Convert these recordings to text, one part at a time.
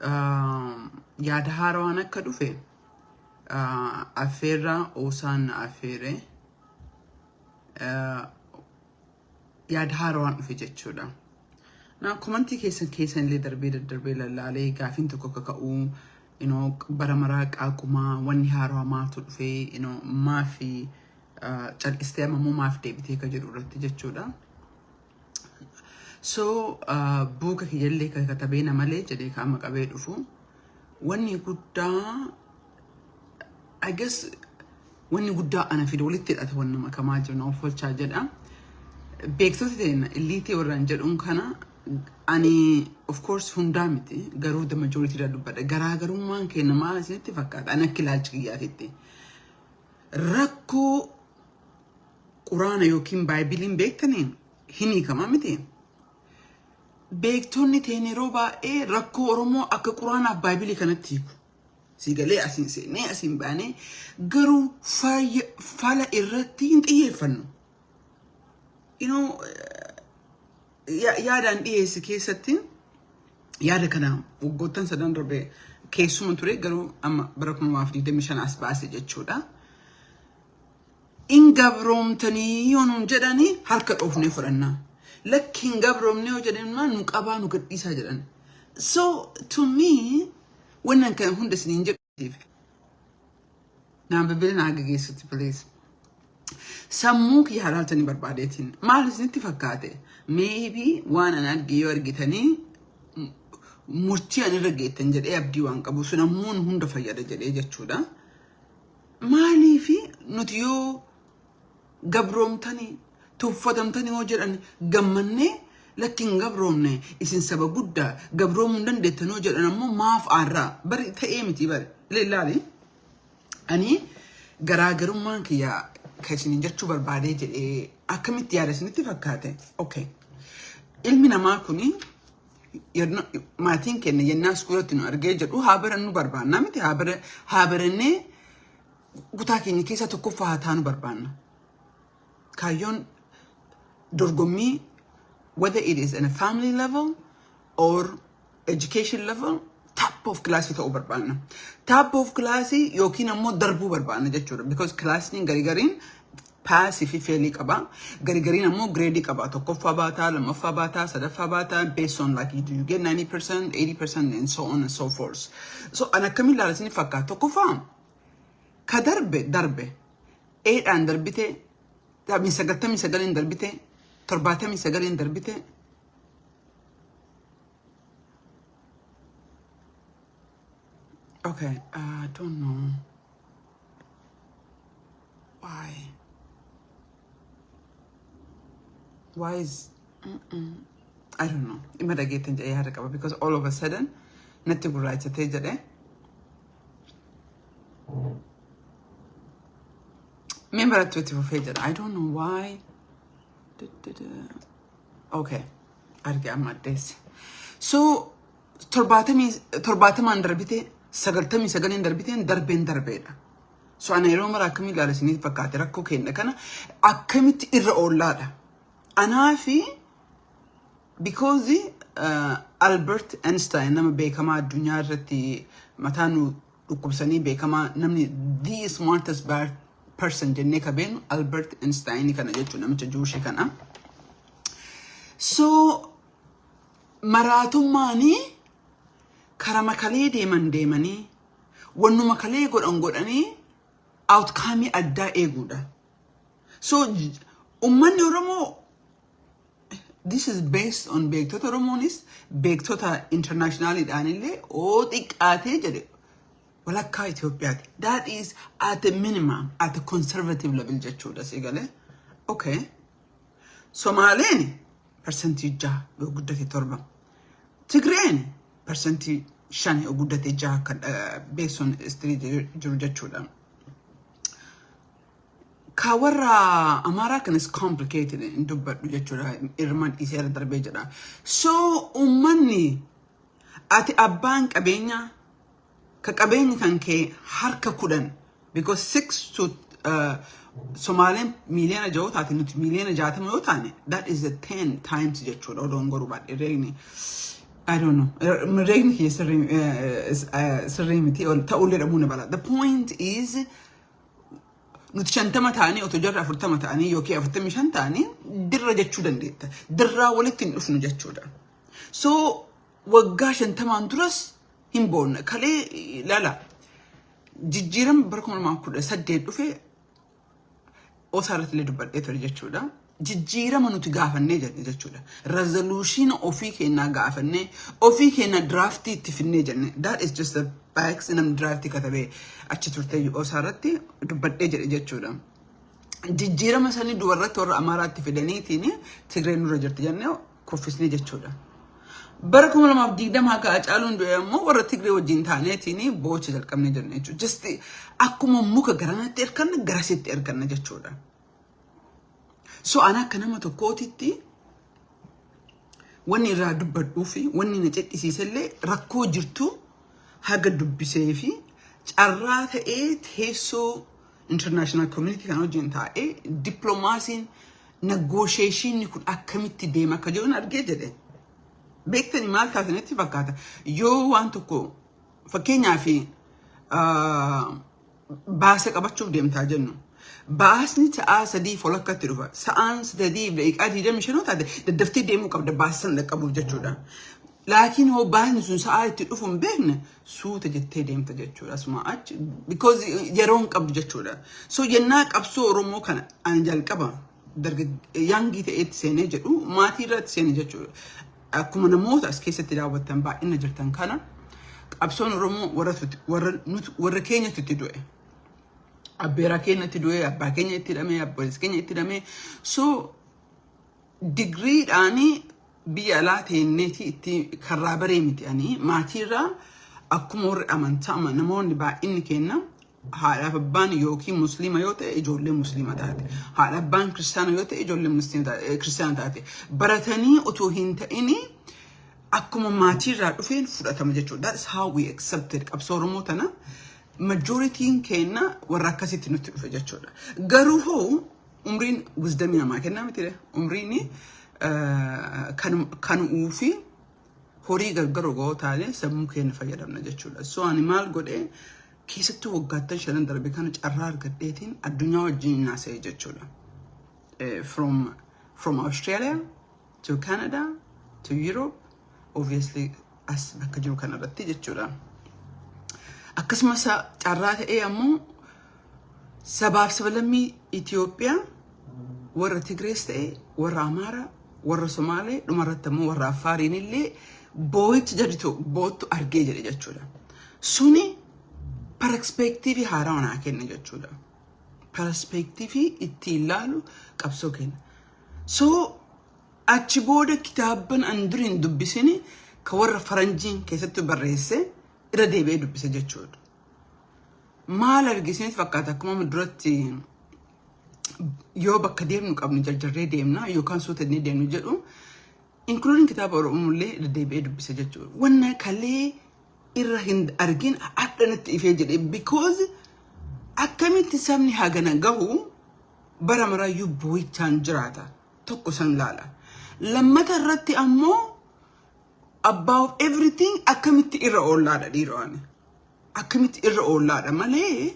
Yaada haarawaan akka dhufe affeerraa oosaan na affeere, yaada haarawaan dhufe jechuudha. Na commentii keessan keessan illee darbee daddarbee lallaalee gaafiin tokko akka ka'uu bara maraa qaaqumaa wanni haarawaa maaltu dhufee maafi cal'istee amma immoo maaf deebitee ka jedhu irratti jechuudha. So buuka kiyyallee kan katabee na malee jedhee kaama qabee dhufu. Wanni guddaa, I guess, wanni guddaa ana fide walitti hidhata wanni makamaa jiru na offolchaa jedha. Beektota ta'een elite warraan jedhuun kana ani of course hundaa miti, garuu the majority irraa dubbadha. Garaagarummaan keenya maal isinitti fakkaata? Ani akka ilaalcha kiyyaatitti. Rakkoo quraana yookiin baaybiliin beektaniin hin hiikama miti. Beektonni ta'een yeroo baay'ee rakkoo Oromoo akka quraanaaf baaybilii kanatti hiiku. Siigalee asiin seenee asiin baanee garuu fala irratti hin xiyyeeffannu. Yaadaan dhiyeesse keessatti yaada kana waggoottan sadan darbe keessuma ture, garuu amma bara 2025 as baase jechuudha. In gabroomtanii yoo nuun jedhanii harka dhoofnee fudhannaa. Lakki, hin gabroomnee yoo jedhan nu qabaa nu gadhiisaa jedhan. So to me, wannan kana hunda isiniin jedhuuf naan bilbila naa gaggeessutti, please. Sammuu kiyya halaaltanii barbaadeetiin maal isinitti fakkaate? Maybe waan an arge yoo argitanii murtii an irra geettan jedhee abdii waan qabu sun ammoo nu hunda fayyada jedhee jechuudha. Maaliifi nuti yoo gabroomtanii tuffatamtanii yoo jedhan gammannee, lakki hin gabroomne, isin saba guddaa, gabroomuu hin dandeettan yoo jedhan ammoo maaf aarraa? Bari ta'ee miti bari ilaali. Ani garaagarummaan kiyya kan isin jechuu barbaadee jedhee akkamitti yaada isinitti fakkaate? Okay. Ilmi namaa kuni maatiin keenya yennaa iskuulatti nu argee jedhu haa barannu barbaanna miti, haa barannee kutaa keenya keessaa tokkoffaa haa taanu barbaanna. Kaayyoon dorgommii, whether it is in a family level or education level, top of classii ta'uu barbaanna. Top of classii yookiin ammoo darbuu barbaanna jechuudha. Because classni gari gariin passii fi failii qaba. Gari gariin ammoo gradeii qaba. Tokkoffaa baataa, lammaffaa baataa, sadaffaa baataa, based on like do you get 90%, 80% and so on and so forth. So an akkamiin ilaala isin fakkaata? Tokkoffaa ka darbe darbe. Eedhaan darbite, 99n darbite, 79n darbite. Okay, I don't know why. Why is I don't know. Ima dhageettan jedhee yaada qaba because all of a sudden natti gurraachatee jedhee. Mee barattuu itti fufee jedha. I don't know why. Okay. Arge, amma addeesse. So 70n darbite, 99n darbiteen darbeen darbeedha. So ana yeroo mara akkamiin ilaala isinitti fakkaate rakkoo keenya kana akkamitti irra oollaadha? Anaa fi because Albert Einstein nama beekamaa addunyaa irratti mataa nu dhukkubsanii beekamaa, namni the smartest person jennee ka beeknu Albert Einstein kana jechuudha, namicha Jewishii kana. So maraatummaanii kara makalee deeman deemanii wannuma kalee godhan godhanii outcome addaa eeguudha. So ummanni Oromoo, this is based on beektota Oromoonis beektota internationaliidhaan illee oo xiqqaatee jedhe walakkaa Itoophiyaati. That is at a minimum, at a conservative level jechuudha si galee. Okay. Somaaleen 6% yoo guddate 7. Tigreen 5% yoo guddate 6 kan based on history jiru jechuudha. Ka warra Amaaraa kanis complicated hin dubbadhu jechuudha. Irma dhiisee irra darbee jedha. So uummanni ati abbaan qabeenyaa ka qabeenyi kan kee harka 10, because six to Somaaleen miiliyoona 6 taate, nuti miiliyoona 60 yoo taane, that is a 10 times jechuudha odoon goruu baadhee reegni. I don't know. Reegni kiyya sirrii miti ta'ullee dhabuu ni bala. The point is, nuti 50 ta'anii otoo jarri 40 ta'anii yookiin 45 ta'anii dirra jechuu dandeetta. Dirraa walitti hin dhufnu jechuudha. So waggaa 50n duras hin boonna. Kalee ilaala. Jijjiirama bara 2018 dhufe OSA irratti illee dubbadhee ture jechuudha. Jijjiirama nuti gaafannee jenne jechuudha. Resolution ofii keenyaa gaafannee, ofii keenya draftii itti finnee jenne. That is just a facts. Namni draftii katabee achi turte OSA irratti dubbadhee jedhe jechuudha. Jijjiirama sanii dubarratti warra Amaaraatti fidaniitiin Tigreen nurra jirti jennee kuffisnee jechuudha. Bara 2020 akka Hacaaluun du'e immoo warra Tigree wajjin taaneetiin boocha jalqabnee jenne jechuudha. Just akkuma muka garanatti erkanna, garasitti erkanna jechuudha. So ana akka nama tokkootitti wanni irraa dubbadhuu fi wanni na cedhisiisellee rakkoo jirtu haga dubbisee fi carraa ta'ee teessoo international community kan wajjin taa'ee dippiloomaasiin, negotiationni kun akkamitti deema akka jiru argee jedhe. Beektani, maal taatanitti fakkaata? Yoo waan tokko, fakkeenyaaf, baasa qabachuuf deemtaa jennu. Baasni sa'aa 3 folakkatti dhufa. Sa'aan 3:25 taate daddaftee deemuu qabda baasa sana dhaqqabuuf jechuudha. Laakiin hoo baasni sun sa'aa itti dhufu hin beekne, suuta jettee deemta jechuudha. Asuma achi because yeroo hin qabdu jechuudha. So yennaa qabsoo Oromoo kana ani jalqaba youngii ta'eetti seenee jedhu, maatii irratti seenee jechuudha. Akkuma namoota as keessatti daawwattan baay'ina jirtan kana, qabsoon Oromoo warra keenyatti itti du'e. Abbeeraa keenya itti du'e, abbaa keenya itti hidhame, abboleessa keenya itti hidhame. So digriidhaanii biyya alaa teenneeti itti karraa baree miti. Ani maatiirraa akkuma warri amantaa namoonni baay'inni kenna, haadhaaf abbaan yookiin musliima yoo ta'e ijoollee musliima taate, haadha abbaan kiristaana yoo ta'e ijoollee musliima kiristaana taate. Baratanii otoo hin ta'ini akkuma maatiirraa dhufeen fudhatama jechuudha. That's how we accepted qabsoo Oromoo tana. Majorityn keenya warra akkasitti nutti dhufe jechuudha. Garuu hoo umriin wisdomii namaa kennaa miti. Umriin kan uufi horii gargar ga'oo taane sammuu keenya fayyadamna jechuudha. So ani maal godhee, keessattuu waggaattan shanan darbe kana carraa argadheetiin addunyaa wajjin haasa'e jechuudha. From Australia to Canada to Europe, obviously as bakka jiru kanarratti jechuudha. Akkasumas carraa ta'ee ammoo sabaaf sablammii Itoophiyaa, warra Tigrees ta'e, warra Amaaraa, warra Somaalee, dhumarratti ammoo warra Affaariin illee boo'icha jarri boottu argee jedhe jechuudha. Suni perspectiveii haaraa naa kenna jechuudha. Perspectiveii ittiin ilaalu qabsoo kenna. So achi booda kitaabban an duri hin dubbisini ka warra faranjiin keessatti barreesse irra deebi'ee dubbise jechuudha. Maal argisiis fakkaata? Akkuma duratti yoo bakka deemnu qabnu jarjarree deemna yookaan suutannee deemnu jedhu, including kitaaba Oromollee irra deebi'ee dubbise jechuudha. Wanna kalee irra hin argin hadha ifee jedhe, because akkamitti sabni hagana gahu bara maraayyuu boo'ichaan jiraata? Tokko san laala. Lammata irratti ammoo about everything akkamitti irra oollaadha dhiironni. Akkamitti irra oollaadha malee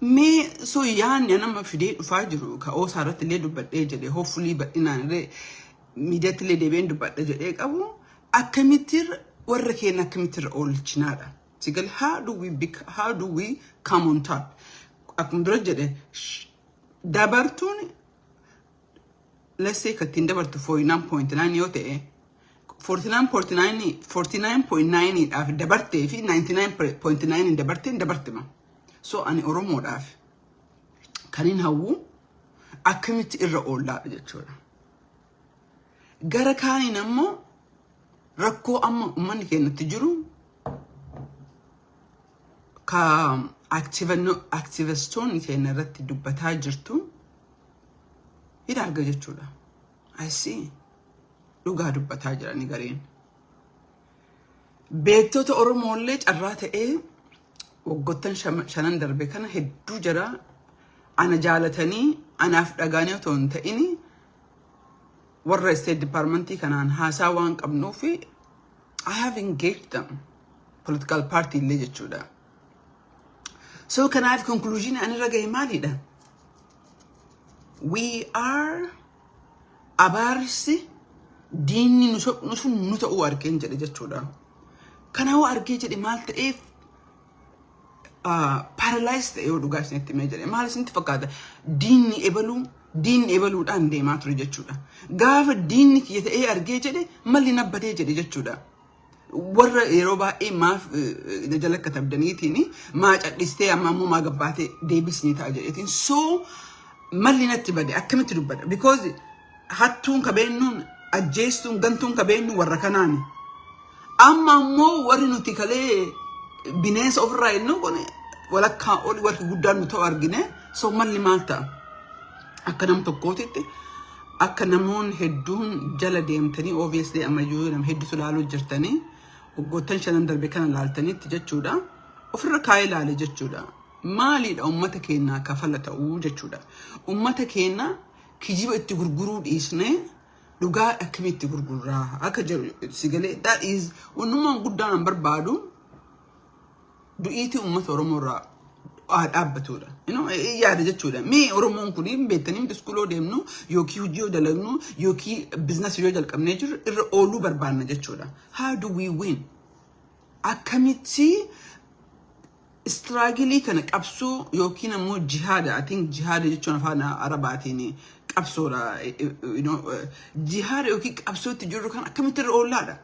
mee. So yaanni nama fidee dhufaa jiru ka OSA irratti illee dubbadhee jedhe, hopefully bal'inaan illee miidiyaatti illee deebi'een dubbadhe jedhee qabu, akkamitti warra keenya akkamitti irra oolchinaadha. Sigal, how do we come on top? Akkuma dura jedhe, dabartuun, let's say, kan ittiin dabartu 49.9 yoo ta'e, 49.9 49.9 dhaaf dabartee fi 99.9 dabarteen dabartima. So ani Oromoodhaaf kan hin hawwu akkamitti irra oollaadha jechuudha. Gara kaaniin ammoo rakkoo amma uummanni keenyatti jiru ka activistoonni keenya irratti dubbataa jirtu hidha arga jechuudha. I see. Dhugaa dubbataa jirani gareen. Beektota Oromoollee carraa ta'ee waggoottan shanan darbe kana hedduu jara ana jaalatanii anaaf dhagaanii otoo hin ta'ini warra State Departmentii kanaan haasaa waan qabnuuf I have engaged them. Political party illee jechuudha. So kanaaf conclusion ani irra gahe maalidha? We are abaarsi diinni nu soqnu sun nu ta'uu argeen jedhe jechuudha. Kanaafuu argee jedhe, maal ta'eef paralyze ta'e yoo dhugaa isinitti himee jedhe, maal isinitti fakkaata? Diinni ebaluu, diinni ebaluudhaan deemaa ture jechuudha. Gaafa diinni kiyya ta'ee argee jedhe, malli nabbatee jedhe jechuudha. Warra yeroo baay'ee maaf jala katabdaniitiin maa cadhistee, amma ammoo maa gabbaatee deebisni ta'a jedheetiin, so malli natti bade, akkamitti dubbadha? Because hattuun kabeennuun, ajjeestuun, gantuun kabeennu warra kanaani. Amma ammoo warri nuti kalee bineensa ofirraa jennu kun walakkaa ol warri guddaan nu ta'u argine. So malli maal ta'a? Akka nam tokkootitti, akka namoonni hedduun jala deemtanii, obviously ammayyuu nama hedduutu ilaaluu jirtanii, waggoottan 5n darbe kana ilaaltanitti jechuudha. Ofirra kaa'ee ilaale jechuudha. Maaliidha uummata keenyaa kafala ta'uu jechuudha? Uummata keenya kijiba itti gurguruu dhiisnee dhugaa akkamitti gurgurraa akka jedhu si galee. That is wannummaan guddaan an barbaadu, du'iitii uummata Oromoo irraa haa dhaabbatudha. Yaada jechuudha. Mee Oromoon kun beektanii miti, iskuuloo deemnu yookiin hojii yoo dalagnu yookiin business yoo jalqabnee jirru irra ooluu barbaanna jechuudha. How do we win? Akkamitti struggle kana, qabsoo yookiin ammoo jihaada, I think jihaada jechuun afaan Arabaatiin qabsoodha. Jihaada yookiin qabsootti jirru kan akkamitti irra oollaadha?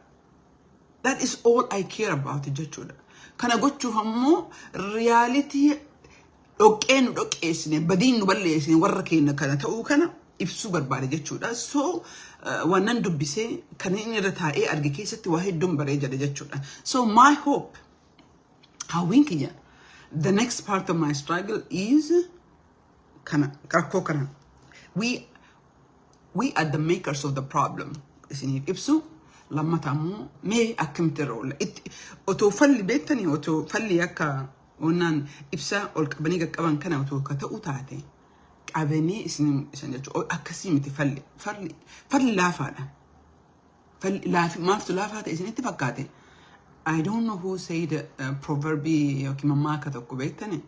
That is all I care about jechuudha. Kana gochuuf ammoo reality dhoqqee nu dhoqqeessine, badiin nu balleessine, warra keenya kana ta'uu kana ibsuu barbaade jechuudha. So wannan dubbisee kan inni irra taa'ee arge keessatti waa hedduun baree jedhe jechuudha. So my hope, hawwiin kiyya, the next part of my struggle is kana, rakkoo kana. We are the makers of the problem. Isiniif ibsu, lammata ammoo mee akkamitti irra oolla? Otoo falli beektanii, otoo falli akka onnaan ibsaa ol qabanii qaqqaban kana otoo akka ta'u taate qabanii isin jechuudha. Akkasii miti falli. Falli laafaadha. Falli laafi maaltu laafaa ta'e isinitti fakkaate? I don't know who said proverbi yookiin mammaaka tokko beektani.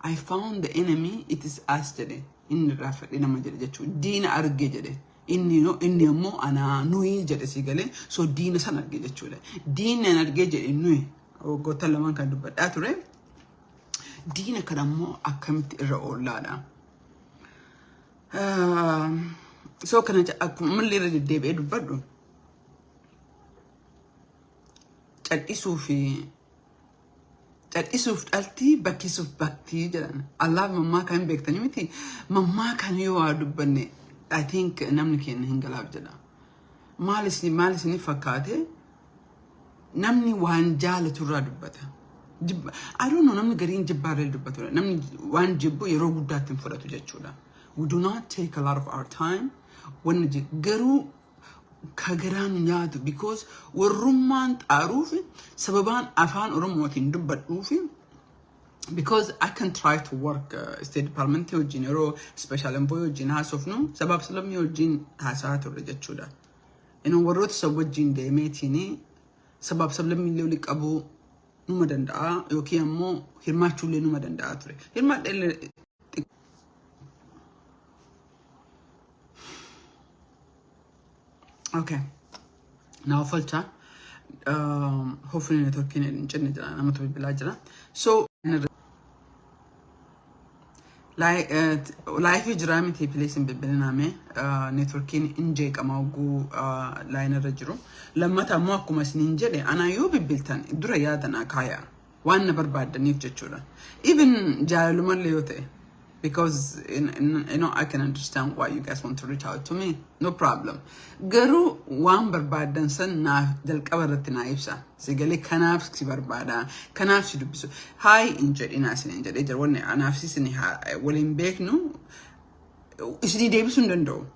"I found the enemy, it is us" jedhe. Inni irraa fedhe nama jedhe jechuudha. Diina arge jedhe. Inni no, inni ammoo anaa nuyi jedhe, si galee? So diina san arge jechuudha. Diinni an argee jedhe nuyi waggoota lamaan kan dubbadhaa ture. Diina kana ammoo akkamitti irra oollaadha? So kana akkuma malli irra deddeebi'ee dubbadhu, cadhisuu fi cadhisuuf dhaltii, bakkisuuf baktii jedhan. Allaaf mammaa kan beektanii miti. Mammaa kan yoo waa dubbanne, I think namni keenya hin galaaf jedha. Maal isin fakkaate? Namni waan jaalatu irraa dubbata. Jibba, I don't know, namni gariin jibbaarra dubbatu. Namni waan jibbu yeroo guddaatti hin fudhatu jechuudha. We do not take a lot of our time. Wanni garuu ka garaan nyaatu, because warrummaan xaaruuf sababaan afaan Oromootiin dubbadhuufi, because I can try to work State Department wajjin, yeroo special envoy wajjin haasofnu, sabaaf sablammii wajjin haasaa turre jechuudha. Inni warroota sab wajjin deemeetiin sabaaf sablammii illee walitti qabuu numa danda'a yookiin ammoo hirmaachuu illee numa danda'a ture. Hirmaadha illee. Okay. Naa falcha. Hopefully networkiin hin cinne jira, namatu bilbilaa jira. So live jira miti, please hin bilbilinaame, networkiin hin jeeqama oguu line irra jiru. Lammata ammoo akkuma isiniin jedhe, anaa yoo bilbiltan dura yaadanaa kaaya waan na barbaaddaniif jechuudha. Even jaalalumallee yoo ta'e, because I can understand why you guys want to reach out to me, no problem. Garuu waan barbaaddan san naaf jalqaba irratti naa ibsa. Si galee? Kanaaf si barbaada, kanaaf si dubbisu. Haay hin jedhinaa isin jedhee jira. Wanni anaaf isin waliin beeknu isinii deebisuu hin danda'u.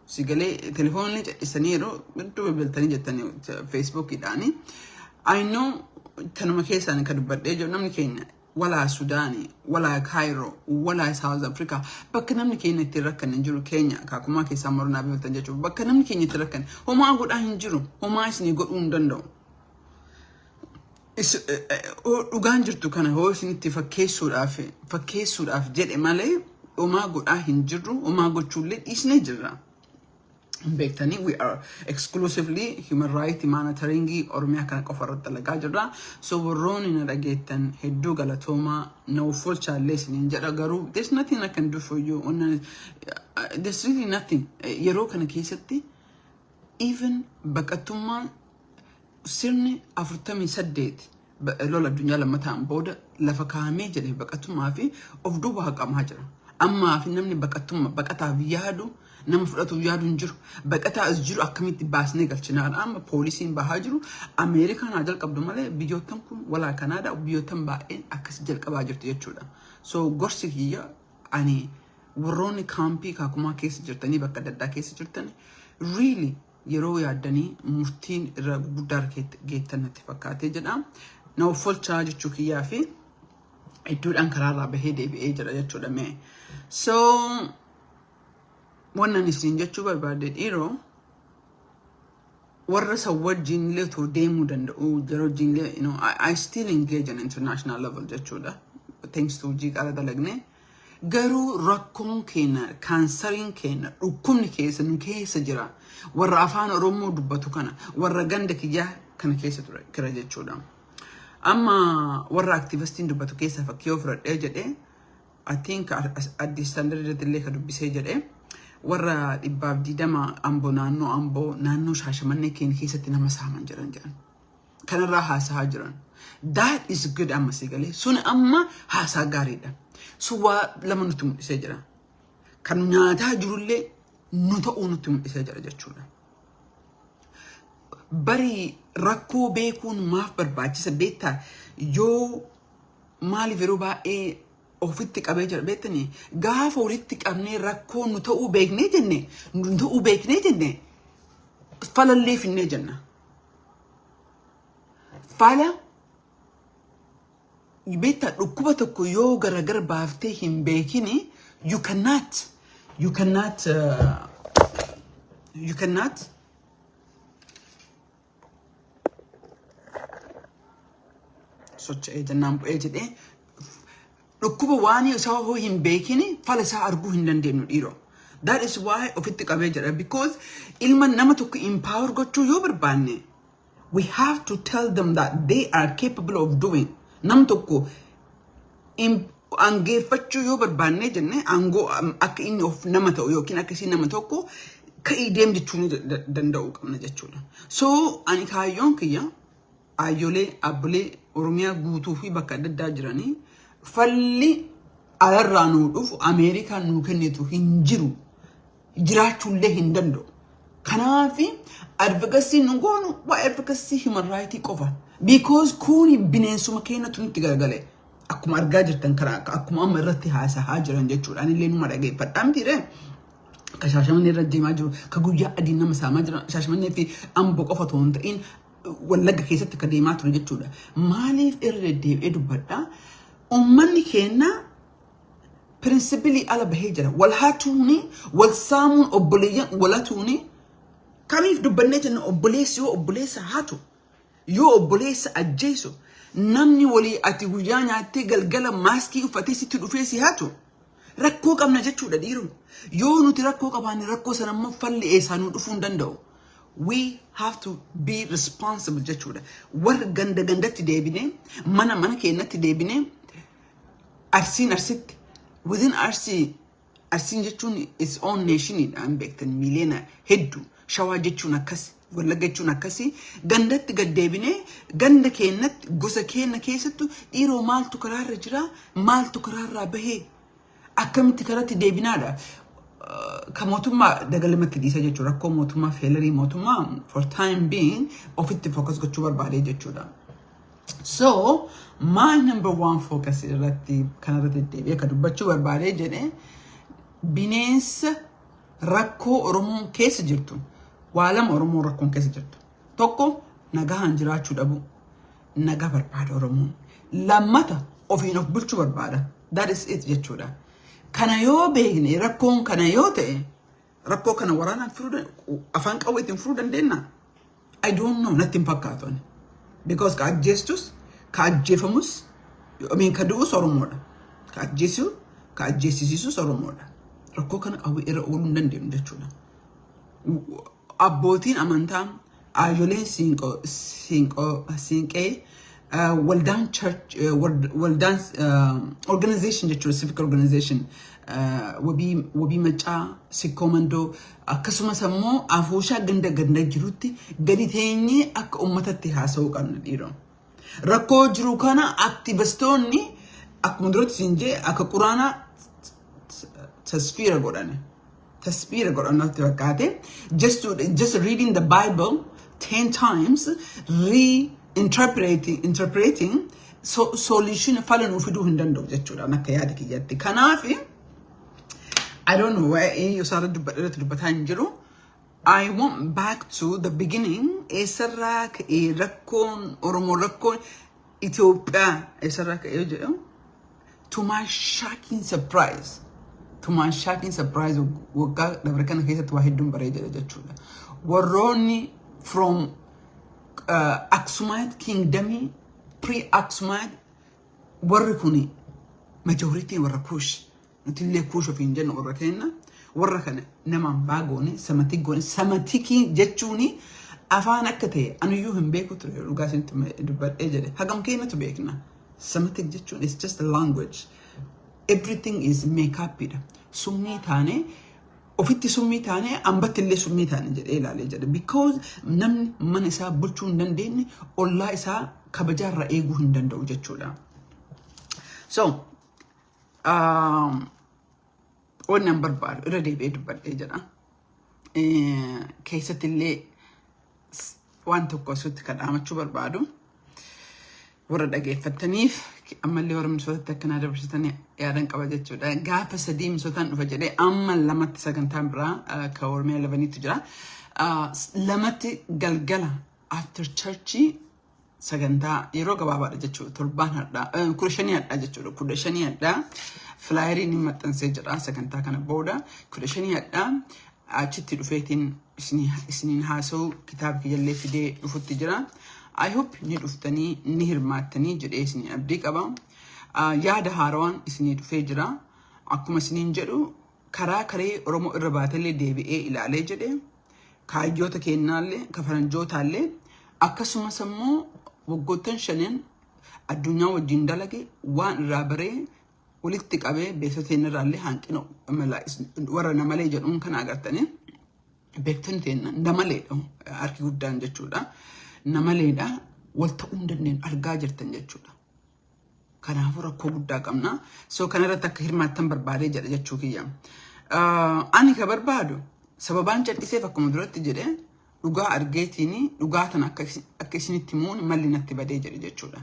Si galee? Telefoonni callisanii yeroo hedduu bilbiltanii jettanii Facebookiidhaani. I know, tanuma keessaan kan dubbadhee jiru, namni keenya walaa Sudaanii, walaa Cairo, walaa South Africa, bakka namni keenya itti rakkan hin jiru. Keenya kaakumaa keessaa mornaa bilbiltan jechuudha. Bakka namni keenya itti rakkan homaa godhaa hin jiru, homaa isinii godhuu hin danda'u. Dhugaan jirtu kana hoo isinitti fakkeessuudhaaf jedhe malee homaa godhaa hin jirru, homaa gochuullee dhiisnee jirra. Beektanii, we are exclusively human right monitoring Oromiyaa kana qofa irratti dalagaa jirra. So warroonni na dhageettan, hedduu galatoomaa, na uffolchaallee isiniin jedha. Garuu there's nothing I can do for you. There's really nothing. Yeroo kana keessatti even baqattummaan sirni 48 lola addunyaa lammataan booda lafa kaa'amee jedhe baqattummaa fi of duuba haqamaa jira. Ammaa fi namni baqattummaa baqataaf yaadu, nama fudhatuuf yaadu hin jiru. Baqataa as jiru akkamitti baasnee galchinaadha. Amma poolisiin bahaa jiru. Ameerikaan haa jalqabdu malee biyyoottan kun walaa Kanaadaa, biyyoottan baay'een akkas jalqabaa jirtu jechuudha. So gorsi kiyya ani warroonni kaampii Kaakumaa keessa jirtanii, bakka adda addaa keessa jirtan, really yeroo yaaddanii murtiin irra guddaa geettan natti fakkaatee jedha. Na offolchaa jechuu kiyyaa fi hedduudhaan karaarraa bahee deebi'ee jira jechuudha mee. So wannan isin jechuu barbaade, dhiiroo, warra san wajjin illee otoo deemuu danda'u, jara wajjin illee, I still engage on international level jechuudha. Thanks to hojii qara dalagne. Garuu rakkoon keenya, kaansariin keenya, dhukkubni keessa nu keessa jira. Warra afaan Oromoo dubbatu kana, warra ganda kiyyaa kana keessa ture kira jechuudha. Amma warra aktivistiin dubbatu keessaa fakkii yoo fudhadhee jedhee, I think Addis Standard irratti illee ka dubbisee jedhee, warra 120 Amboo, naannoo Amboo, naannoo Shaashamannee keenya keessatti nama saaman jiran jedhan. Kanarraa haasahaa jiran. That is good. Amma si galee sun amma haasaa gaariidha. Sun waa lama nutti mul'isee jira. Kan nyaataa jirullee nu ta'uu nutti mul'isee jira jechuudha. Bari rakkoo beekuun maaf barbaachisa beektaa? Yoo maaliif yeroo baay'ee ofitti qabee jira beektanii, gaafa walitti qabnee rakkoo nu ta'uu beeknee jenne, nu ta'uu beeknee jenne, falallee finnee jenna. Fala beektaa, dhukkuba tokko yoo gargar baaftee hin beekini, you cannot socho'ee jennaan bu'ee jedhee, dhukkuba waan isaa hoo hin beekini fala isaa arguu hin dandeenyu, dhiiroo. That is why ofitti qabee jira, because ilma nama tokko empower gochuu yoo barbaanne, we have to tell them that they are capable of doing. Nam tokko aangeeffachuu yoo barbaanne jenne, aangoo akka inni of nama ta'u yookiin akka isiin nama tokko ka'ii deem jechuu ni danda'uu qabna jechuudha. So ani kaayyoon kiyya, aayyolee abbolee Oromiyaa guutuu fi bakka adda addaa jiranii, falli alarraa nuu dhufu, Ameerikaan nuu kennitu hin jiru, jiraachuullee hin danda'u. Kanaafi advocacy nu goonu waa advocacy human right qofa. Because kuni bineensuma keenyatu nutti garagale. Akkuma argaa jirtan kana, akkuma amma irratti haasahaa jiran jechuudha. Anillee numa dhageeffadhaa mitiiree. Ka Shaashamannee irra deemaa jiru, ka guyyaa adii nama saamaa jiran, Shaashamannee fi Amboo qofa otoo hin ta'in Wallagga keessatti ka deemaa ture jechuudha. Maaliif irra deddeebi'ee dubbadhaa? Uummanni keenya principle ala bahee jira. Wal hatuuni, wal saamuun, obboleeyyan wal hatuuni, kamiif dubbannee jenna, obboleessi yoo obboleessa hatu, yoo obboleessa ajjeesu, namni walii ati guyyaa nyaattee galgala maaskii uffatee sitti dhufee si hatu, rakkoo qabna jechuudha, dhiiroo. Yoo nuti rakkoo qabaanne, rakkoo sana immoo falli eessaa nu dhufuu hin danda'u. We have to be responsible jechuudha. Warra ganda gandatti deebinee, mana mana keenyatti deebinee, Arsiin Arsitti, within Arsii, Arsiin jechuun its own nationidha hin beektan, miiliyoona hedduu. Shawaa jechuun akkas, Wallagga jechuun akkasi. Gandatti gad deebinee, ganda keenyatti, gosa keenya keessattu, dhiiroo, maaltu karaarra jira, maaltu karaarraa bahee, akkamitti karatti deebinaadha. Ka mootummaa dagalamatti dhiisa jechuudha. Rakkoo mootummaa, failure mootummaa for time being ofitti focus gochuu barbaadee jechuudha. So, my number one focus irratti kanarratti deddeebi'ee ka dubbachuu barbaadee jedhee, bineensa rakkoo Oromoon keessa jirtu, waa lama Oromoon rakkoon keessa jirtu. Tokko, nagahaan jiraachuu dhabu. Nagaa barbaada Oromoon. Lammata, ofiin of bulchuu barbaada. That is it jechuudha. Kana yoo beekne, rakkoon kana yoo ta'e, rakkoo kana waraanaan furuu, afaan qawweetiin furuu dandeenya. I don't know, natti hin fakkaatu ani. Because ka ajjeestus Ka ajjeefamus, I mean, ka du'us Oromoodha. Ka ajjeesu, ka ajjeesisiisus Oromoodha. Rakkoo kana qawwee irra ooluu hin dandeenyu jechuudha. Abbootiin amantaa, aayyoleen siinqee, waldaan church, waldaan organization jechuudha, civic organization, Wabii Macaa, Sikkoo Mandoo, akkasumas ammoo afooshaa ganda ganda jirutti gadi teenyee akka uummatatti haasa'uu qabna, dhiiroo. Rakkoo jiru kana aktivistoonni akkuma duratti siin jee akka quraanaa tasfiira godhani. Tasfiira godhan natti fakkaate. Just reading the Bible 10 times, reinterpreting interpreting so, solution fala nuu fiduu hin danda'u jechuudha akka yaada kiyyatti. Kanaaf I don't know waa'ee isaarra dubbadha dubbataa hin jiru. I want back to the beginning. Eessarraa ka'ee rakkoon Oromoo, rakkoon Itoophiyaa eessarraa ka'ee jedhamu, to my shocking surprise, waggaa dabre kana keessatti waa hedduun baree jedha jechuudha. Warroonni from Aksumite Kingdomii, pre-Aksumite, warri kuni majority warra Kuush. Nuti illee Kuush ofiin jennu. Warra kenna warra kana nama hambaa goone, Semitic goone. Semiticii jechuuni afaan akka ta'e anuyyuu hin beeku ture, dhugaa isinitti dubbadhee jedhe. Hagam keenyatu beekna? Semitic jechuun is just a language. Everything is make-upidha. Summii taane, ofitti summii taane, ambatti illee summii taane jedhee ilaalee jedhe. Because namni mana isaa bulchuu hin dandeenye ollaa isaa kabajaarra eeguu hin danda'u jechuudha. So, wanni an barbaadu irra deebi'ee dubbadhee jedha. Keessatti illee waan tokko asitti kan dhaamachuu barbaadu warra dhageeffattaniif, ammallee warra Minisootatti akkanaa dabarsitanii yaadan qaba jechuudha. Gaafa 3 Minisootaan dhufa jedhee, amma 2tti sagantaan biraa kan Oromiyaa labaniitu jira. 2tti galgala after churchii sagantaa yeroo gabaabaadha jechuudha. Torbaan hadhaa 15 hadhaa jechuudha. 15 hadhaa flyerii ni maxxansee jira. Sagantaa kana booda 15 hadhaa achitti dhufeetiin isiniin haasa'u kitaaba kiyyallee fidee dhufutti jira. I hope ni dhuftanii ni hirmaattanii jedhee isinii abdii qaba. Yaada haarawaan isinii dhufee jira. Akkuma isiniin jedhu, karaa karee Oromoo irra baatellee deebi'ee ilaalee jedhee, kaayyoota kennaallee ka faranjootaallee, akkasumas immoo waggoottan 5n addunyaa wajjin dalage waan irraa baree walitti qabee, beeksisa irraallee hanqina warra namalee jedhuun kana agartanii, beektonni teenya namaleedha harki guddaan jechuudha. Namaleedha, wal ta'uu hin dandeenyu argaa jirtan jechuudha. Kanaafuu rakkoo guddaa qabna. So kanarratti akka hirmaattan barbaadee jedha jechuu kiyya. Ani ka barbaadu sababaan calliseef, akkuma duratti jedhe, dhugaa argeetiin dhugaa tana akka isinitti himuun malli natti badee jedhe jechuudha.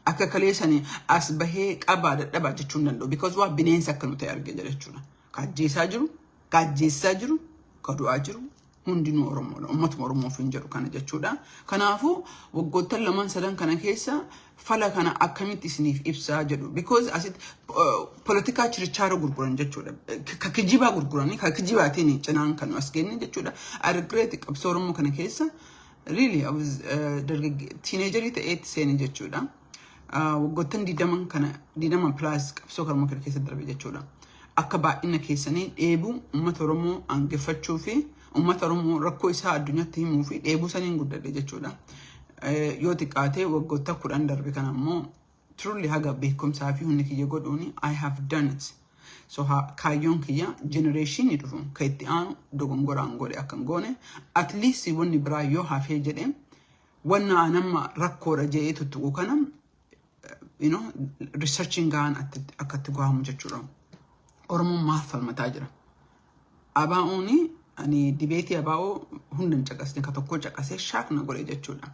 Akka kaleessanii as bahee qabaa dadhabaa jechuu hin danda'u. Because waa bineensa akka nu ta'e argee jedha jechuudha. Ka ajjeesaa jiru, ka ajjeessaa jiru, ka du'aa jiru hundinuu Oromoodha. Uummatuma Oromoof hin jedhu kana jechuudha. Kanaafuu waggoottan lamaan sadan kana keessa fala kana akkamitti isiniif ibsaa jedhu. Because asitti poolitikaa chirichaaroo gurguran jechuudha. Ka kijibaa gurguranii, ka kijibaatiin cinaan kan as genne jechuudha. I regret, qabsoo Oromoo kana keessa really I was teenagerii ta'eetti seene jechuudha. Waggoottan 20 kana, 20 plus qabsoo Oromoo kana keessa darbe jechuudha. Akka baay'ina keessanii dheebuu uummata Oromoo aangeffachuu fi uummata Oromoo rakkoo isaa addunyaatti himuu fi dheebuu saniin guddadhe jechuudha. Yoo xiqqaate waggoota 10 darbe kana immoo truly haga beekumsaa fi humni kiyya godhuuni I have done it. So kaayyoon kiyya generationii dhufu kan itti aanu dogongoraan godhe akka hin goone, at least wanni biraa yoo hafee jedhe, wanna anamma rakkoodha jedhee tuttuqu kana researching gahaan akka itti go'amu jechuudha. Oromoon maal falmataa jira? ABO'n, ani debateii ABO hunda hin caqasne, ka tokko caqasee shock na godhe jechuudha.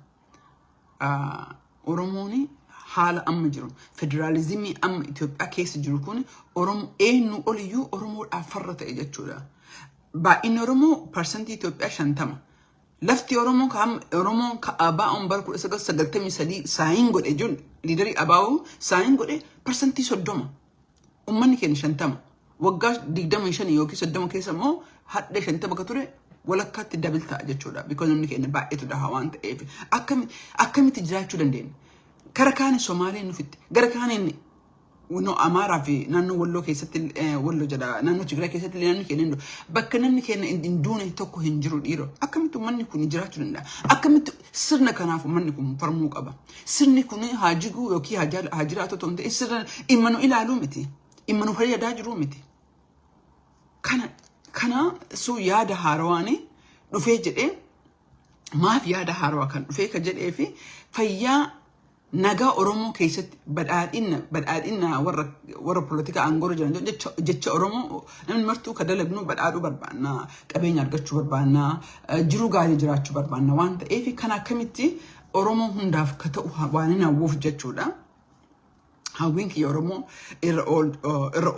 Oromoon haala amma jiru, federaalizimii amma Itoophiyaa keessa jiru kun, Oromoo eenyu oliyyuu Oromoodhaaf farra ta'e jechuudha. Baay'inni Oromoo parsantii Itoophiyaa 50. Lafti Oromoo ka Oromoon ka ABO'n bara 1993 sign godhe jiru, leaderii ABO sign godhe, 30%. Uummanni keenya 50. Waggaa 25 yookiin 30 keessa immoo hadhee 50 ka ture walakkaatti double ta'a jechuudha. Because namni keenya baay'eetu dhahaa waan ta'eef. Akkamitti jiraachuu dandeenya? Kara kaaniin Somaaleen nu fixxe. Gara kaaniin no Amaaraa fi naannoo Walloo keessatti, Walloo jedha, naannoo Tigraay keessatti illee namni keenya hin du'u. Bakka namni keenya hin duune tokko hin jiru dhiiroo. Akkamitti uummanni kun jiraachuu danda'a? Akkamitti sirna kanaaf uummanni kun falmuu qaba? Sirni kun haa jiguu yookiin haa jiraatu otoo hin ta'in sirna dhimma nu ilaaluu miti. Dhimma nu fayyadaa jiruu miti. Kana su yaada haarawaanii dhufee jedhee, maaf yaada haarawaa kan dhufee ka jedhee fi fayyaa nagaa Oromoo keessatti badhaadhina warra polotika aangoorra jiran jecha Oromoo namni martuu ka dalagnu badhaadhuu barbaanna, qabeenya argachuu barbaanna, jiruu gaarii jiraachuu barbaanna waan ta'eef, kan akkamitti Oromoo hundaaf ka ta'u waan hin hawwuuf jechuudha. Hawwiin kiyya Oromoo irra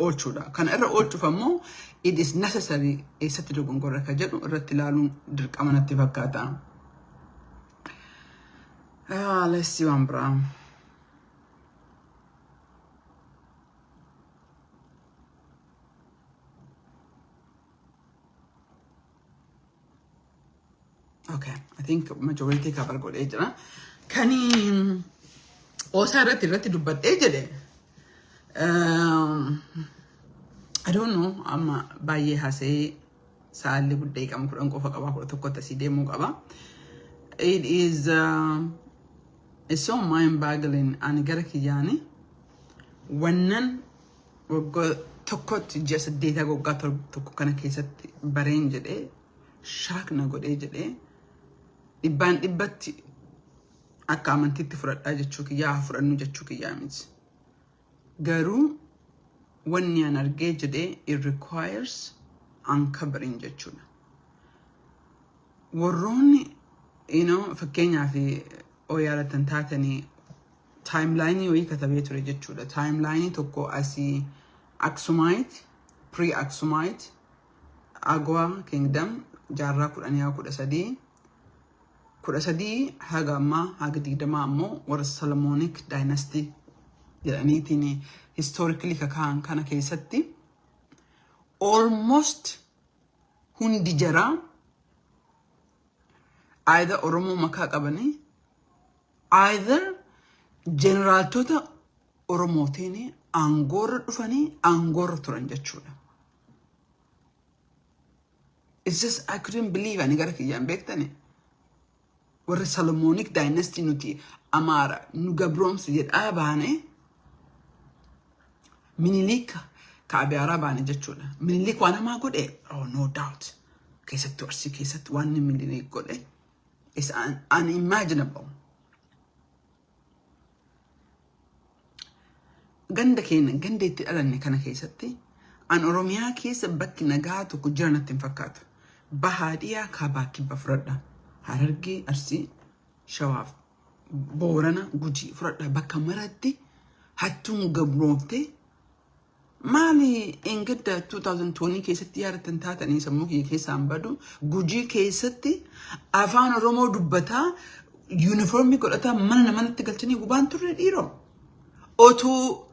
oolchuudha. Kana irra oolchuuf ammoo it is necessary eessatti dogongorra ka jedhu irratti ilaaluun dirqama natti fakkaata. Ah, let's see waan biraa. Okay, I think majority cover godhee jira. Kani OSA irratti dubbadhee jedhe. I don't know, amma baay'ee haasa'ee sa'aalli guddee qaba, 10 qofa qaba, 11tti asii deemuu qaba. It is it's so mind boggling. Ani gara kiyyaani wannan waggaa tokkotti ji'a 8 waggaa 1 kana keessatti bareen jedhee shock na godhee jedhee dhibbaan dhibbatti akka amantiitti fudhadhaa jechuu kiyyaa, haa fudhannu jechuu kiyyaa miti. Garuu wanni an argee jedhee it requires uncovering jechuudha. Warroonni fakkeenyaaf oo yaadatan taatanii timeline wayii katabee ture jechuudha. Timeline tokko asii Aksumite, pre-Aksumite, Agaw Kingdom jaarraa 10 haga 13, 13 haga ammaa haga 20 ammoo warra Solomonic Dynasty jedhaniitiin historically kakaa'an kana keessatti almost hundi jaraa either Oromoo makaa qabanii, either jeneraaltota Oromootiin aangoorra dhufanii aangoorra turan jechuudha. It's just I couldn't believe ani gara kiyyaan beektani. Warra Solomonic Dynasty nuti Amaara nu gabroomse jedhaa baane, Minilik ka Abiyaaraa baane jechuudha. Minilik waan hamaa godhe, oh, no doubt. Keessattuu Arsii keessatti waan inni Minilik godhe is unimaginable. Ganda keenya, ganda itti dhalanne kana keessatti, an Oromiyaa keessa bakki nagaa tokko jira natti hin fakkaatu. Bahaa, dhiyaa, kaabaa, kibba fudhadha. Harargee, Arsii, Shawaaf, Boorana, Gujii fudhadha, bakka maratti hattuun gabroomtee. Maali, engadda 2020 keessatti yaadatan taatanii sammuu kiyya keessaan badu, Gujii keessatti afaan Oromoo dubbataa yuunifoormii godhataa mana manatti galchanii gubaan turre dhiiroo. Otuu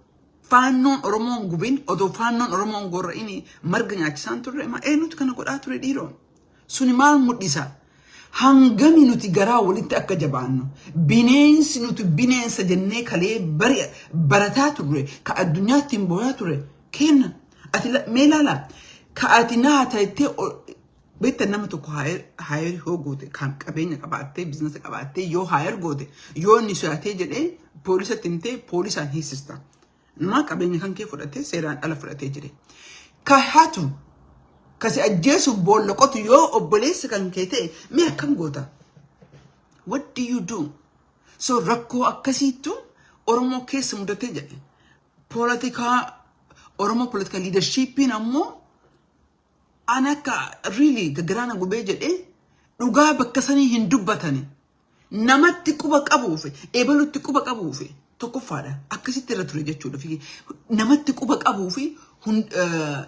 faannoon Oromoon gubin, otoo faannoon Oromoon gorra'in marga nyaachisaan turre, ma eenyutu kana godhaa ture dhiiroo? Suni maal mul'isa? Hangami nuti garaa walitti akka jabaannu, bineensi nuti bineensa jennee kalee bari barataa turre, ka addunyaatti hin booyaa ture kenna. Ati mee ilaala, ka ati naa ta'ettee beektan nama tokko hire yoo goote, kan qabeenya qabaattee, business qabaattee yoo hire goote, yoo inni sodaatee jedhee poolisatti himtee poolisaan hiisista. Nama qabeenya kan kee fudhatee seeraan ala fudhatee jedhe. Ka hatu, kasi ajjeesuuf boolla qotu yoo obboleessa kan kee ta'e mee akkam goota? What do you do? So rakkoo akkasiittu Oromoo keessa mudatee jedhe. Poolitikaa Oromoo, political leadershipiin ammoo an akka really garaana gubee jedhee dhugaa bakka sanii hin dubbatani. Namatti quba qabuuf, ebalutti quba qabuuf tokkoffaadha. Akkasitti irra ture jechuudha. Fi namatti quba qabuuf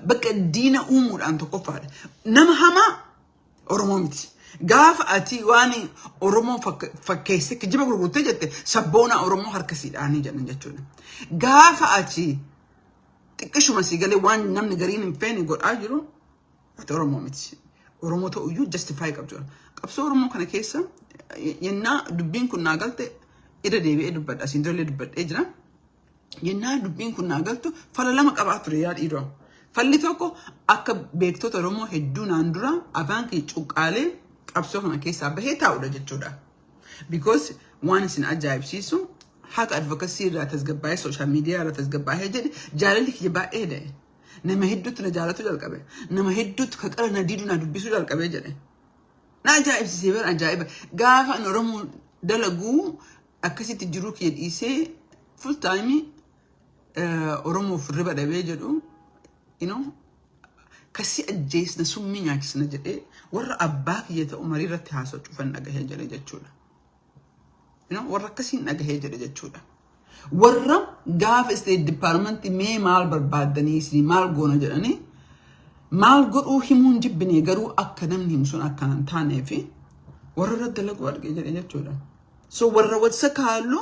bakka diina uumuudhaan tokkoffaadha. Nama hamaa Oromoo miti. Gaafa ati waan Oromoo fakkeessee kijiba gurgurtee jette sabboona Oromoo harka siidhaanii jedhan jechuudha. Gaafa ati xiqqishuma si galee waan namni gariin hin feene godhaa jiru ati Oromoo miti. Oromoo ta'uyyuu justify qabdu. Qabsoo Oromoo kana keessa yennaa dubbiin kun naa galte Irra deebi'ee dubbadha. Asiin durallee dubbadhee jira. Yennaa dubbiin kun naa galtu fala lama qabaa ture, yaa dhiiroo. Falli tokko akka beektota Oromoo hedduu naan dura afaan kee cuqqaalee qabsoo kana keessaa bahee taa'udha jechuudha. Because waan isin ajaa'ibsiisu, haqa advocacy irraa tasgabbaa'ee, social media irraa tasgabbaa'ee jedhe, jaalalli kiyya baay'ee da'e. Nama hedduutu na jaalatu jalqabe. Nama hedduutu ka qara na diidu na dubbisuu jalqabee jedhe. Na ajaa'ibsiisee bara, ajaa'iba. Gaafa ani Oromoo dalaguu akkasitti jiruu kiyya dhiisee full time Oromoof riba dhabee jedhu, kasi ajjeesna, summii nyaachisna jedhee warra abbaa kiyya ta'u marii irratti haasa'u cufan dhagahee jedhe jechuudha. Warra akkasiin dhagahee jedhe jechuudha. Warra gaafa State Department mee maal barbaaddanii, isinii maal goona jedhanii, maal godhuu himuun jibbine, garuu akka namni himu sun akka hin taanee fi warra irratti dalaguu argee jedhe jechuudha. So warra wasa kaallu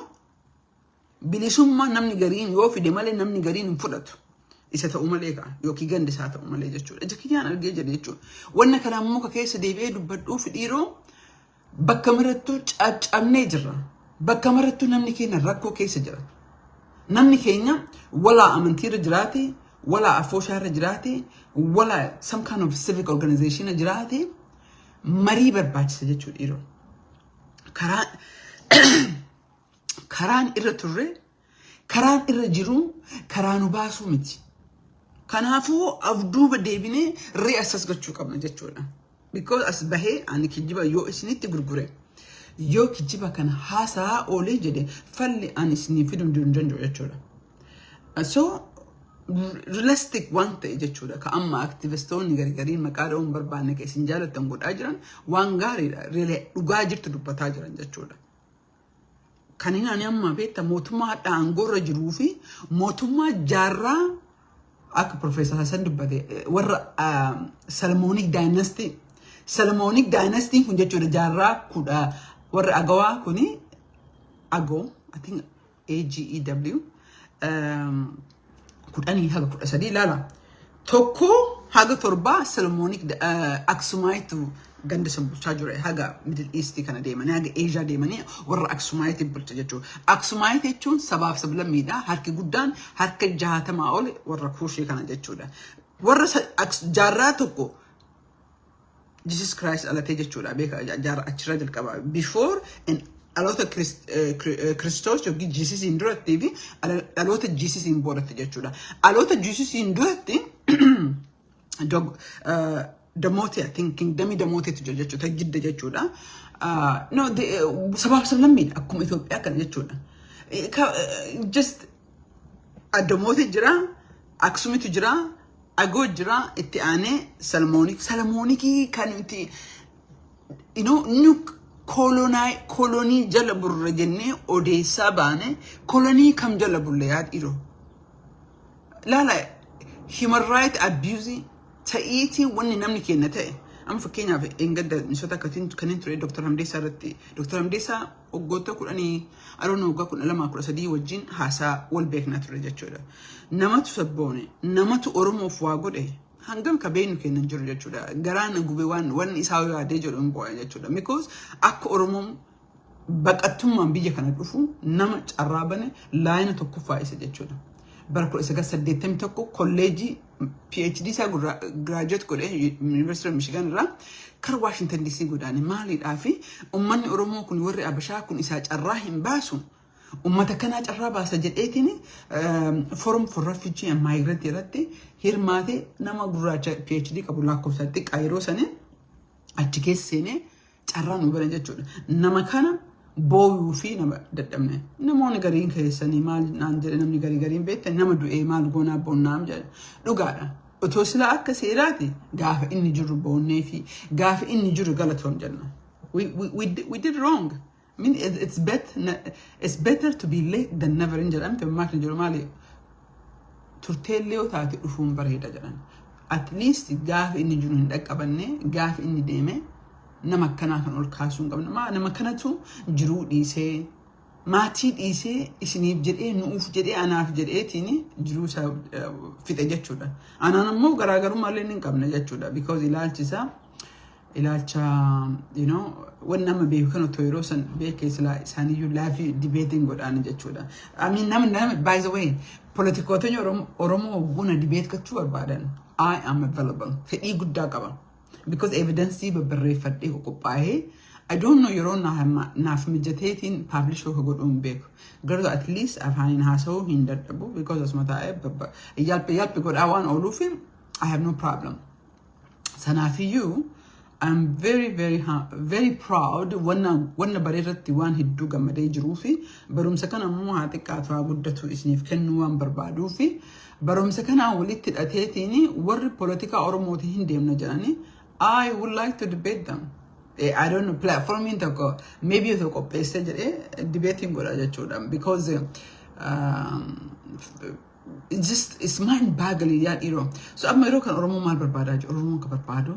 bilisummaa namni gariin yoo fide malee namni gariin hin fudhatu. Isa ta'uu malee ka'a yookiin gandi isaa ta'uu malee jechuudha. Ija kiyyaan argee jedhe jechuudha. Wanna kana ammoo ka keessa deebi'ee dubbadhuuf, dhiiroo, bakka marattuu caccabnee jirra. Bakka marattuu namni keenya rakkoo keessa jira. Namni keenya walaa amantiirra jiraate, walaa afooshaarra jiraate, walaa some kind of civic organization jiraate, marii barbaachisa jechuudha, dhiiroo. Karaan irra turre, karaan irra jiru, karaa nu baasuu miti. Kanaafuu af duuba deebinee reassess gochuu qabna jechuudha. Because as bahee ani kijiba yoo isinitti gurgure, yoo kijiba kana haasaa oolee jedhe, falli ani isinii fiduu hin danda'u jechuudha. So realistic waan ta'e jechuudha. Ka amma aktivistoonni gargariin maqaa dha'uun barbaanne ka isin jaalattan godhaa jiran waan gaariidha. Really dhugaa jirtu dubbataa jiran jechuudha. Kan inni ani amma beekta, mootummaa hadha aangoorra jiruu fi mootummaa jaarraa akka Profeesar Hassan dubbate, warra Solomonic Dynasty. Solomonic Dynasty kun jechuudha jaarraa 10 warra Agawaa kuni, Agoo, I think AGEW, 10 haga 13 ilaala. 1 haga 7 Solomonic Aksumaayitu ganda san bulchaa jira, haga Middle East kana deemanii, haga Asia deemanii warra Aksumaayiti bulcha jechuudha. Aksumaayiti jechuun sabaaf sablammiidha. Harki guddaan harka 60 ol warra Kuushii kana jechuudha. Warra jaarraa 1 Jesus Christ dhalatee jechuudha. Beeka, jaarraa achirraa jalqaba. Before and dhaloota Kiristoos yookiin Jesusiin duratti fi dhaloota Jesusiin boodatti jechuudha. Dhaloota Jesusiin duratti Damootee, I think kingdomii Damooteetu jira jechuudha. Jidda jechuudha. No, sabaaf sablammiidha akkuma Itoophiyaa kana jechuudha. Just Damootee jira, Aksumitu jira, Agoo jira, itti aanee Salmoonik. Salmoonikii kan nuti nu kolonii jala burre jennee odeessaa baane, kolonii kam jala bulle, yaa dhiiroo? Laala, human right abuse ta'iitii wanni namni kenna ta'e. Amma fakkeenyaaf engadda misoota akkatiin kanneen ture Dr. Hamdeessaa irratti, Dr. Hamdeessaa waggoota 10, aroon waggaa 12, 13 wajjin haasaa wal beeknaa ture jechuudha. Namatu sabboone, namatu Oromoof waa godhe hangam ka beeknu kennan jiru jechuudha. Garaan gube waan wanni isaa yaadee jedhu hin bu'aa jechuudha. Because akka Oromoon baqattummaan biyya kana dhufu nama carraa bane laayina tokkoffaa isa jechuudha. Bara 1981 kolleejii PhD isaa graduate godhee University of Michigan irraa kara Washington DC godaane. Maaliidhaa fi uummanni Oromoo kun, warri Abashaa kun isaa carraa hin baasu. Uummata kanaa carraa baasa jedheetiin Forum for Refugee and Migrant irratti hirmaatee, nama gurraacha PhD qabu lakkoofsa xiqqaa yeroo sanii achi keessa seenee carraa nu bane jechuudha. Nama kana booyuu fi nama dadhabne. Namoonni gariin keessanii maal naan jedhe, namni garii gariin beektan, nama du'ee maal goonaa boonnaam jedhe. Dhugaadha. Otoo silaa akka seeraati gaafa inni jiru boonnee fi gaafa inni jiru galatoon jenna. We did wrong. I mean, it's better to be late than never in jedhamte. Maakni jiru maali? Turteellee yoo taate dhufuun bareeda jedhan. At least gaafa inni jiru hin dhaqqabanne, gaafa inni deeme nama akkanaa kan ol kaasuu hin qabne. Maa nama kanatu jiruu dhiisee, maatii dhiisee, isiniif jedhee, nuuf jedhee, anaaf jedheetiin jiruu isaa fixe jechuudha. Anaan ammoo garaagarummaa illee hin qabne jechuudha. Because ilaalchi isaa Ilaalcha wanni amma beeku kan otoo yeroo san beekee silaa isaaniyyuu live debating godhaan jechuudha. I mean, nama, by the way, politikoota Oromoo hogguna debate gochuu barbaadan, I am available. Fedhii guddaa qaba. Because evidence babbarreeffadhee qophaa'ee, I don't know, yeroo naaf mijateetiin publish ka godhuu hin beeku. Garuu at least afaaniin haasa'uu hin dadhabu because asuma taa'ee yalpi yalpi godhaa waan ooluuf I have no problem. Sanaafiyyuu I'm very very very proud wanna bare irratti waan hedduu gammadee jiruu fi barumsa kana immoo haa xiqqaatu haa guddatu isiniif kennuu waan barbaaduu fi barumsa kanaan walitti hidhateetiin warri poolitikaa Oromootiin hin deemna jedhanii, I would like to debate them. I don't know, platformiin tokko maybe otoo qopheessee jedhee debating godha jechuudha, because it's just, it's mind boggling, yaa dhiiroo. So amma yeroo kan Oromoo maal barbaadaa jiru? Oromoon kan barbaadu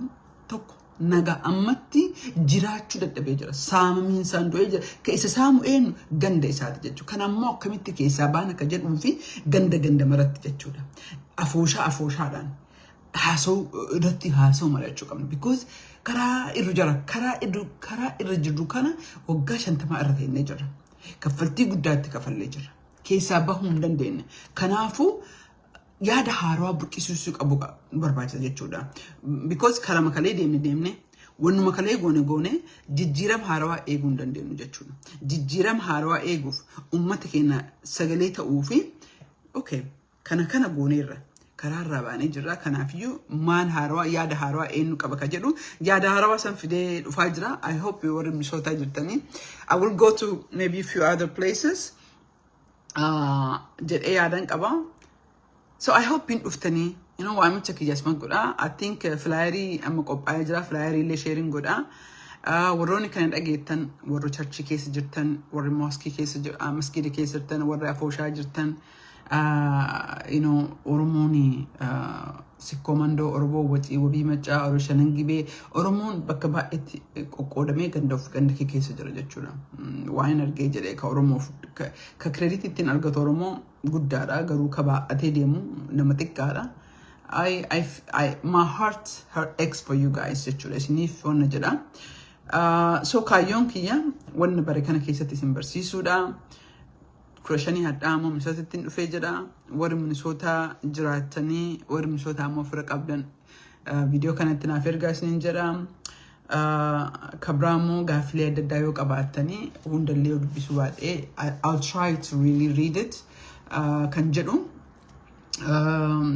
tokko naga. Ammatti jiraachuu dadhabee jira. Saamamiinsaan du'ee jira. Ka isa saamu eenyu? Ganda isaati jechuudha. Kan ammoo akkamitti keessaa baana ka jedhuu fi ganda ganda maratti jechuudha. Afooshaa afooshaadhaan haasa'uu irratti haasa'uu mari'achuu qabna. Because karaa irra jira, karaa irra jirru kana waggaa 50 irra teennee jirra. Kaffaltii guddaa itti kafallee jirra. Keessaa bahuu hin dandeenye. Kanaafuu yaada haarawaa burqisiisuu qabu barbaachisa jechuudha. Because karaa makalee deemne deemne, wannuma kalee goone goone, jijjiirama haarawaa eeguu hin dandeenyu jechuudha. Jijjiirama haarawaa eeguuf uummata keenya sagalee ta'uu fi okay, kana kana gooneerra, karaarraa baanee jirra. Kanaafiyyuu maan haarawaa, yaada haarawaa eenyu qaba ka jedhu, yaada haarawaa san fidee dhufaa jira. I hope warri Minnesota jirtanii. I will go to maybe few other places jedhee yaadan qaba. So I hope hin dhuftanii waamicha kiyyaas godha. I think flyerii amma qophaa'ee jira. Flyerii illee sharing godha. Warroonni kana dhageettan, warri churchii keessa jirtan, warri mosqueii keessa masgiida keessa jirtan, warri afooshaa jirtan, Oromoon Sikkoo Mandoo, Oromoo Wacii, Wabii Maccaa, Oromoo Shanan Gibee, Oromoon bakka baay'eetti qoqqoodamee ganda of ganda kee keessa jira jechuudha. Waan hin argee jedhee ka Oromoof ka credit ittiin argatu Oromoo guddaadha, garuu ka baay'atee deemu nama xiqqaadha. I, my heart aches for you guys jechuudha. Isiniif wanna jedha. So kaayyoon kiyya wanna bare kana keessatti isin barsiisuudha. 15 hadhaa ammoo Minnesotatti dhufee jedha. Warri Minnesota jiraatanii, warri Minnesota ammoo fira qabdan, viidiyoo kanatti naaf ergaa isiniin jedha. Kabraa immoo gaaffilee adda addaa yoo qabaattanii hundallee yoo dubbisuu baadhee, I'll try to really read it kan jedhu.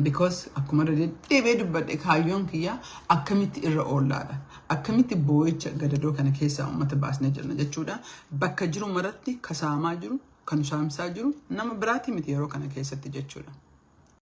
Because akkuma irra deddeebi'ee dubbadhe, kaayyoon kiyya akkamitti irra oollaadha. Akkamitti boo'icha gadadoo kana keessaa uummata baasnee jirna jechuudha. Bakka jiru maratti kasaamaa jiru, kan saamsaa jiru nama biraati miti yeroo kana keessatti jechuudha.